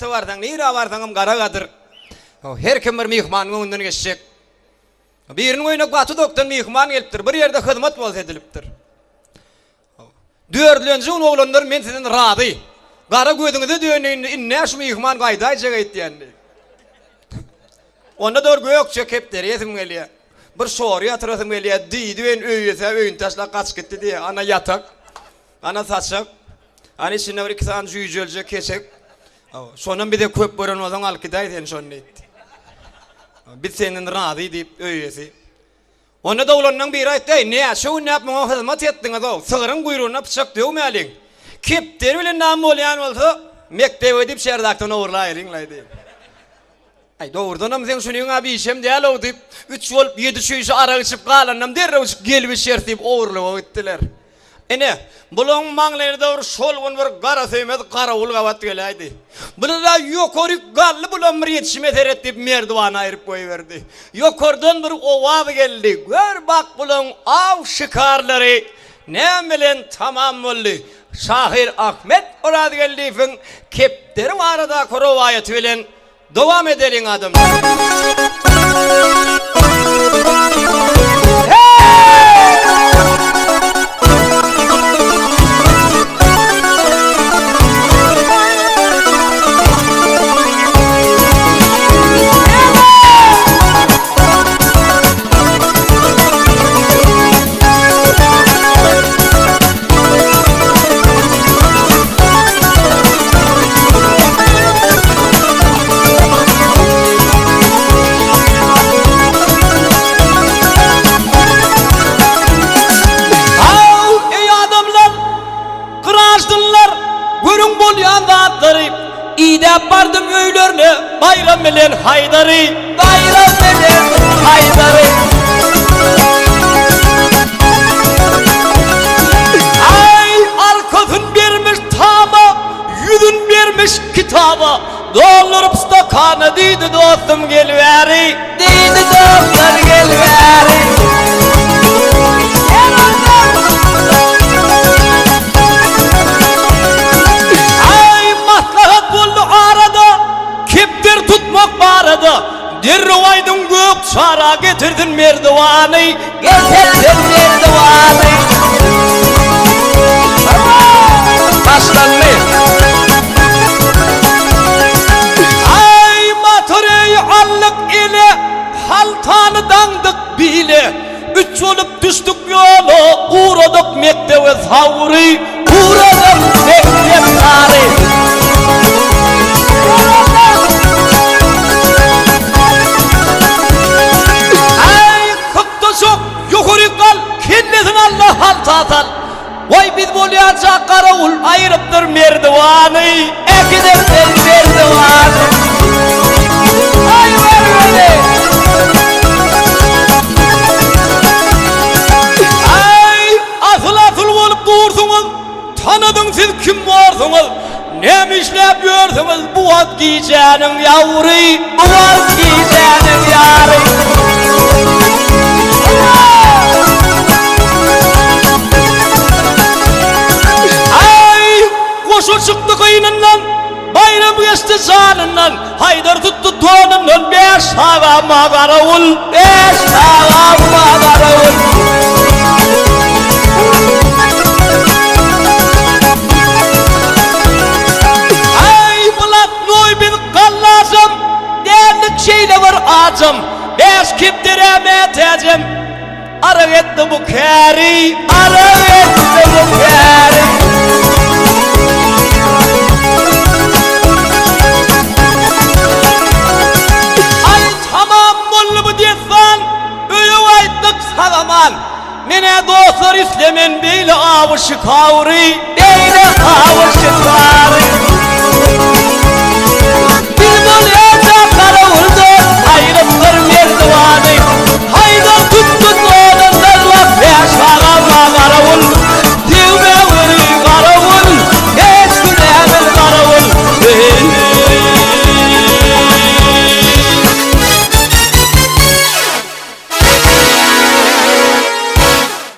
Welaýata barsaň, nirä barsaňam gara gadyr. Her kim bir myhmanyň öňünden geçjek. Biriniň öýüne gaty uzakdan myhman gelipdir. Bir ýerde hyzmat bolsa edilipdir. Dördülenji gün oglanlar men sizden razy. Gara gözüňize döneýin indi şu myhman gaýdaýjak aýtýan diýip. Onda dor gökje kepderi ýesim gelýär. Bir şory ýatyrasym gelýär diýdi ben öýese öýüni taşlap gaçyp gitdi diýýär. Ana ýatak. Ana saçak. Ana içinde bir iki sany jüýjeljek kesek. Şonam bize köp gören bolsaň alyp gidäý sen şony diýdi. Biz senden razy diýip öýesi. Onda-da oglanlaryň biri aýtdy, Eý, näçe günläp muňa hyzmat etdiňiz-ow, sygryň guýrugyna pyçak döwmäliň. Kepderi bilen näme bolýan bolsa, mekdebe gidip şerdakdan ogurlaýalyň-laý diýip. Aý, dogrudanam seň şunyň-a bir işem däl-ow diýip, üç bolup ýedi çüýşe arak içip galanynam derrewjik gelip içeris diýip ogurlyga gitdiler. Ine, bulaň maňlaýyna dogry şol gün bir garasöýmez garawul gabat geläýdi. Bular-a ýokaryk gally bulam bir ýetişime seret diýip merdiwany aýryp goýberdi. Ýokardan bir owaz geldi, Gör bak bulaň aw şikarlary näme bilen tamam boldy. Şahyr Ahmet Orazgeldiýewiň kepderi baradaky rowaýaty bilen Dowam edeliň adamlar. Haw, eý adamlar, graždanlar, görüň bolýan zatlary, idäp bardym öýlerine Baýram bilen Haýdary, Baýram bilen Haýdary. Aý, arkasyn bermiş tama, Ýüzün bermiş kitaba, Dolduryp stakana diýdi dostum gel bäri. Diýdi dostlar gel bäri. Aý maslahat boldy arada, Kepder tutmak barada. Derrew aýdyň gök çara getirsin merdiwany. Getirsin merdiwany. Başlandy. Aý motoreýi aldyk ele, haltany daňdyk bile. Üç bolup düşdük ýola, ugradyk mekdebe sawry, ugradyk mekdep sary. Aý, kykdaşok, ýokaryk gal, kellesini al-da halta sal. Waý, biz bolýançak garawul aýrypdyr merdiwany, äkidipdir merdiwany. Aý, görmeli! Aý, asyl-asyl bolup dursuňyz, tanadyň siz kim borsuňyz, näme işläp ýörsüňiz bu wagt gijäniň ýawry, bu wagt gijäniň ýary. Aý, goşa çykdy gynyndan, Baýram geçdi janyndan, Haýdar tutdy donundan, Bäş tagama garawul, Bäş tagama garawul. Aý, blatnoý biz gallajam, Däldik şeýle bir ajam, Bäş kepderä mätäjem. Arak etdi bu käri, arak etdi bu käri. Aý tamam boldy bu dessan, öýe gaýtdyk sag-aman. Men-ä dostlar islemen beýle awy şikawry, beýle awy şikawry.